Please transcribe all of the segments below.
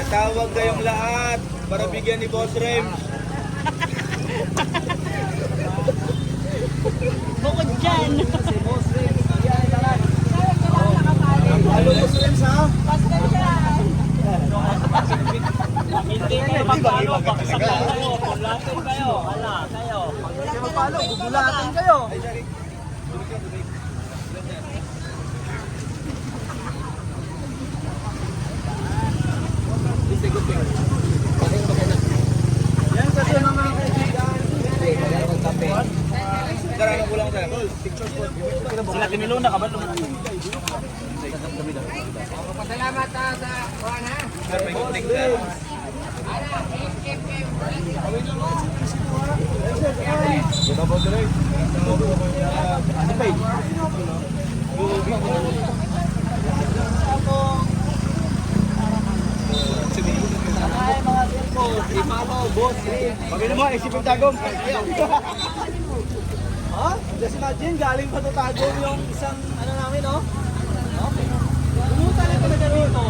Patawag kayong lahat para bigyan ni Boss Rems. Bukod dyan. Si Boss Rems. Yan, lahat. Halo, Boss Rems, ha? Hindi kayo magpalo, baksak kayo, bulatin kayo, hala, kayo. Hindi mapalo, bubulatin kayo. Yan kasi mga kaibigan. Sir, ano kulang, sir? Sila Kiniluna ka ba? Pasalamat ha sa kuhan ha. Sir, may kunting, sir. Ana, M, M, M. Ay, mga cellphone, i-follow Boss Rems. Bagay mo, isip yung tagong. Ha? Just imagine, galing pa to Tagum yung isang ano namin, no? Okay. Pumunta na talaga dito.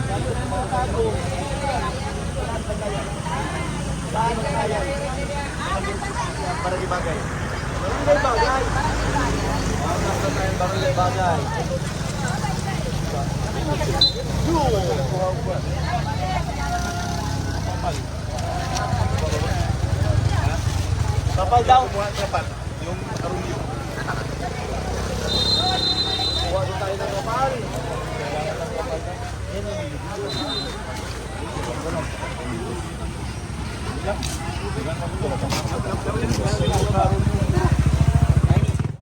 Galing na mga Tagum. Barangay. Barangay Bagay. Barangay Bagay. Ah, nasa tayong Barangay Bagay. Kapal daw. Kapal. Yung arumyo. Kuha doon tayo ng kapal.